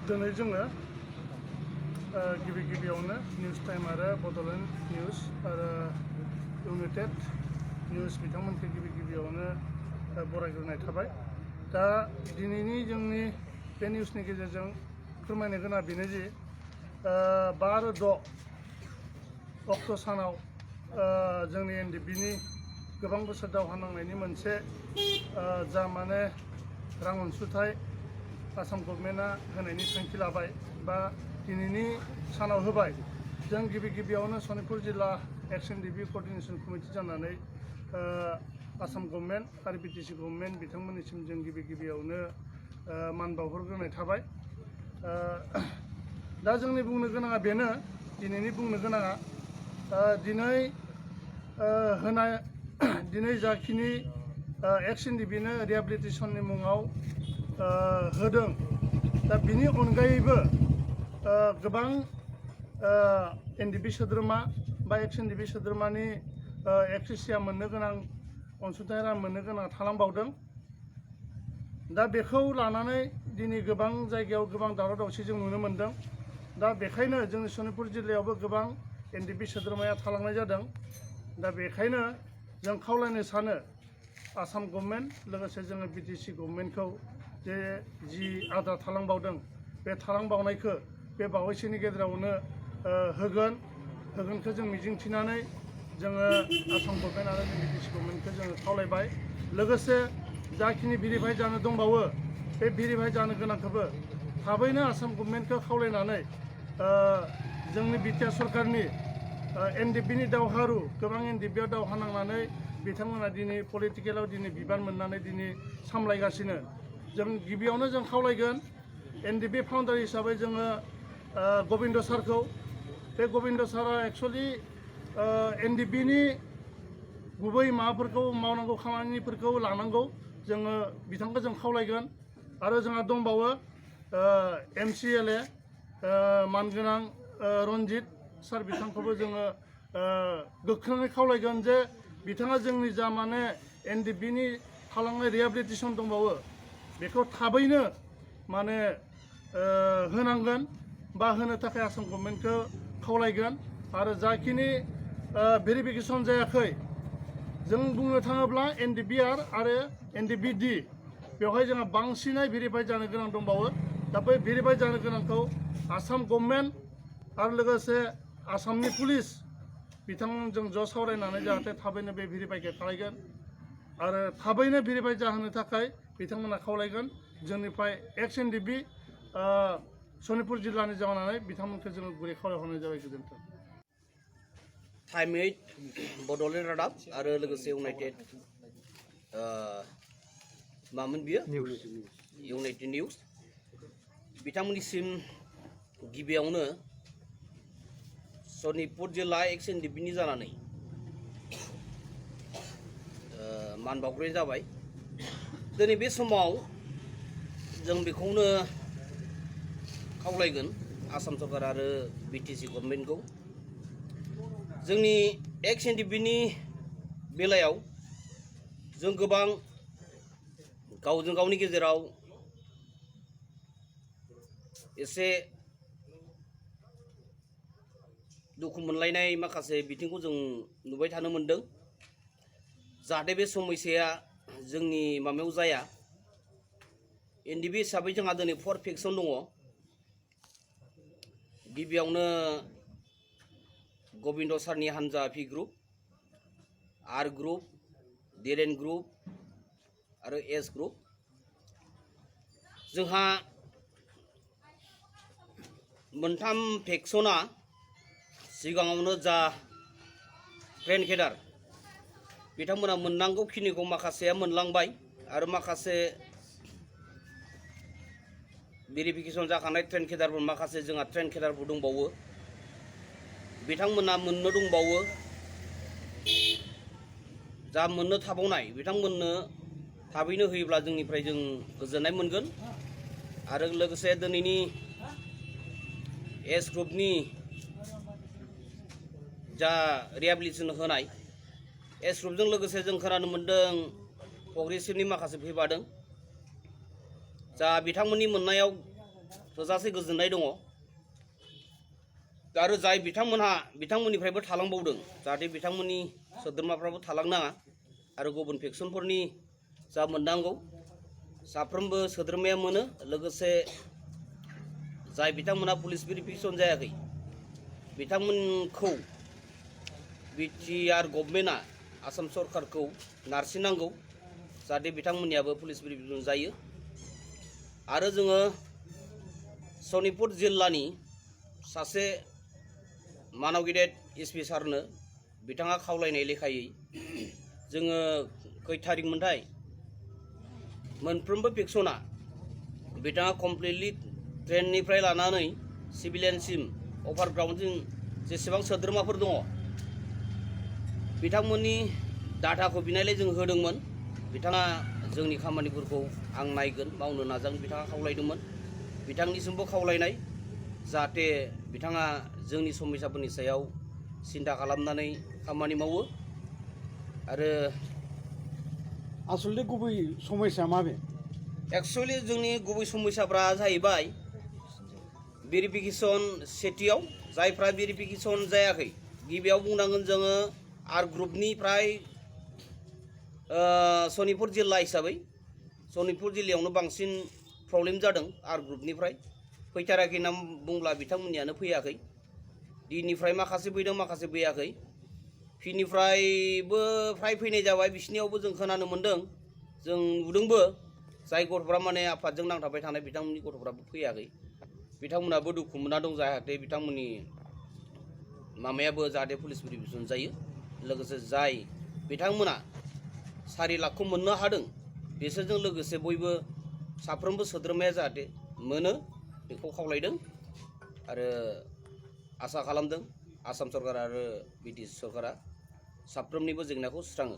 दिनै जोङो गिबियावनो निउस टाइम आरो बड'लेण्ड निउस आरो इउनाइटेड निउस बिथांमोनखौ गिबियावनो बरायग्रोनाय थाबाय। दा दिनैनि जोंनि बे निउसनि गेजेरजों फोरमायनो गोनां बेनो जे 5 आरो 6 अक्ट' सानाव जोंनि एनडिएफबिनि गोबां बोसोर दावहा नांनायनि मोनसे जा माने रां अनसुंथाइ आसाम गभर्नमेन्टआ होनायनि थांखि लाबाय बा दिनैनि सानाव होबाय। जों गिबियावनो सनितपुर जिल्ला एक्स एनडिएफबि क'र्डिनेसन कमिटि जानानै आसाम गभर्नमेन्ट आरो बिटिसि गभर्नमेन्ट बिथांमोननिसिम जों गिबियावनो मान बावहरग्रोनाय थाबाय। दा जोंनि बुंनो गोनाङा बेनो, दिनैनि बुंनो गोनाङा दिनै जाखिनि एक्स एनडिएफबिनो रिहेबिलिटेसननि मुङाव होदों, दा बिनि अनगायैबो गोबां एनडिएफबि सोद्रोमा बा एक्स एनडिएफबि सोद्रोमानि एक्सेसिया मोननो गोनां अनसुंथाइ रां मोननो गोनां थालांबावदों। दा बेखौ लानानै दिनै गोबां जायगायाव गोबां दावराव दावसि जों नुनो मोन्दों। दा बेखायनो जोंनि सनितपुर जिल्लायावबो गोबां एनडिएफबि सोद्रोमाया थालांनाय जादों। दा बेखायनो जों खावलायनो सानो आसाम गभर्नमेन्ट लोगोसे जोङो बिटिसि गभर्नमेन्टखौ जे जि आद्रा थालांबावदों बे थालांबावनायखौ बे बावैसोनि गेजेरावनो होगोनखौ जों मिजिंथिनानै जोङो आसाम गभर्नमेन्ट आरो बिटिसि गभर्नमेन्टखौ जोङो खावलायबाय। लोगोसे जाखिनि भेरिफाइ जानो दंबावो बे भेरिफाइ जानो गोनांखौबो थाबैनो आसाम गभर्नमेन्टखौ खावलायनानै जोंनि बिटिआर सरकारनि एनडिएफबिनि दावहारु गोबां एनडिएफबियाव दावहा नांनानै बिथांमोना दिनै पलिटिकेलाव दिनै बिबान मोननानै दिनै सामलायगासिनो। जों गिबियावनो जों खावलायगोन एनडिएफबि फाउन्डार हिसाबै जोङो गबिन्द सारखौ। बे गबिन्द सारा एक्सुवेलि एनडिएफबिनि गुबै माबाफोरखौ मावनांगौ खामानिफोरखौ लानांगौ, जोङो बिथांखौ जों खावलायगोन। आरो जोंहा दंबावो MCLA मानगोनां रन्जित सार, बिथांखौबो जोङो गोख्रोङै खावलायगोन जे बिथाङा जोंनि जा माने एनडिएफबिनि थालांनाय रिहेबिलिटेसन दंबावो बेखौ थाबैनो माने होनांगोन बा होनो थाखाय आसाम गभर्नमेन्टखौ खावलायगोन। आरो जाखिनि भेरिफिकेसन जायाखै, जों बुंनो थाङोब्ला एनडिएफबिआर आरो एनडिएफबिडि बेवहाय जोंहा बांसिनै भेरिफाइ जानो गोनां दंबावो। दा बै भेरिफाइ जानो गोनांखौ आसाम गभर्नमेन्ट आरो लोगोसे आसामनि पुलिस बिथांमोनजों ज' सावरायनानै जाहाथे थाबैनो बे भेरिफाइखौ खालामगोन आरो थाबैनो भेरिफाइ जाहोनो थाखाय बिथांमोना खावलायगोन। जोंनिफ्राय एक्स एनडिएफबि सनितपुर जिल्लानि जानानै बिथांमोनखौ जोङो गुरै खावलायहरनाय जाबाय। गोजोन्थों। टाइम 8 बड'लेण्ड रादाब आरो लोगोसे इउनाइटेड मामोन बियो इउनाइटेड निउस बिथांमोननिसिम गिबियावनो सनितपुर जिल्ला एक्स एनडिएफबिनि जानानै मान बावग्रोनाय जाबाय। दिनै बे समाव जों बेखौनो खावलायगोन आसाम सरकार आरो बिटिसि गभर्नमेन्टखौ, जोंनि एक्स एनडिएफबिनि बेलायाव जों गोबां गावजों गावनि गेजेराव एसे दुखु मोनलायनाय माखासे बिथिंखौ जों नुबाय थानो मोनदों। जाहाथे बे समस्याया जोंनि माबायाव जाया। एनडिएफबि हिसाबै जोंहा दिनै 4 फेक्सन दङ। गिबियावनो गबिन्द सारनि हान्जा पि ग्रुप, आर ग्रुप, डिरेन ग्रुप आरो एस ग्रुप। जोंहा मोनथाम फेक्सना सिगाङावनो जा ट्रेन केडार बिथांमोना मोननांगौ खिनिखौ माखासेया मोनलांबाय आरो माखासे भेरिफिकेसन जाखानाय ट्रेन केडारफोर माखासे जोंहा ट्रेन केडारफोर दंबावो, बिथांमोना मोननो दंबावो। जा मोननो थाबावनाय बिथांमोननो थाबैनो होयोब्ला जोंनिफ्राय जों गोजोननाय मोनगोन। आरो लोगोसे दिनैनि एस ग्रुपनि जा रिहेबिलिटेसन होनाय एस ग्रुपजों लोगोसे जों खोनानो मोन्दों progressive माखासे फैबादों। जा बिथांमोननि मोननायाव थोजासे गोजोननाय दङ आरो जाय बिथांमोननिफ्रायबो थालांबावदों जाहाथे बिथांमोननि सोद्रोमाफ्राबो थालांनाङा आरो गुबुन फेक्सनफोरनि जा मोननांगौ साफ्रोमबो सोद्रोमाया मोनो लोगोसे जाय बिथांमोना पुलिस भेरिफिकेसन जायाखै बिथांमोनखौ बिटिआर गभर्नमेन्टआ आसाम सरकारखौ नारसिननांगौ जाहाथे बिथांमोननियाबो पुलिस भेरिफिकेसन जायो आरो जोङो सनितपुर जिल्लानि सासे मानाव गेदेर एसपि सारनो बिथाङा खावलायनाय लेखायै जोङो खै थारिखमोनथाय मोनफ्रोमबो फेक्सना बिथाङा कमप्लिटलि ट्रेननिफ्राय लानानै सिभिलियनसिम अभारग्राउन्डजों जेसेबां सोद्रोमाफोर दङ बिथांमोननि डाटाखौ बिनायलाय जों होदोंमोन बिथाङा जोंनि खामानिफोरखौ आं नायगोन मावनो नाजागोन बिथाङा खावलायदोंमोन बिथांनिसिमबो खावलायनाय जाहाथे बिथाङा जोंनि समस्याफोरनि सायाव सिन्था खालामनानै खामानि मावो आरो आसलथे गुबै समस्या माबे एक्चुअली जोंनि गुबै समस्याफ्रा जाहैबाय भेरिफिकेसन सेथियाव जायफ्रा भेरिफिकेसन जायाखै गिबियाव बुंनांगोन जोङो आर ग्रुपनिफ्राय सनितपुर जिल्ला हिसाबै सनितपुर जिल्लायावनो बांसिन प्रब्लेम जादों आर ग्रुपनिफ्राय फैथाराखै होनना बुंब्ला बिथांमोननियानो फैयाखै डिनिफ्राय माखासे फैदों माखासे फैयाखै फिनिफ्रायबो फ्राय फैनाय जाबाय बिसिनियावबो जों खोनानो मोन्दों जों नुदोंबो जाय गथ'फ्रा माने आफादजों नांथाबबाय थानाय बिथांमोननि गथ'फ्राबो फैयाखै बिथांमोनाबो दुखु मोनना दं जाहाथे बिथांमोननि मामायाबो जाहाथे पुलिस भेरिफिकेसन जायो लोगोसे जाय बिथांमोना 4 लाखखौ मोननो हादों बिसोरजों लोगोसे बयबो साफ्रोमबो सोद्रोमाया जाहाथे मोनो बेखौ खावलायदों आरो आसा खालामदों आसाम सरकार आरो बिटिसि सरकारा साफ्रोमनिबो जेंनाखौ सुस्राङो।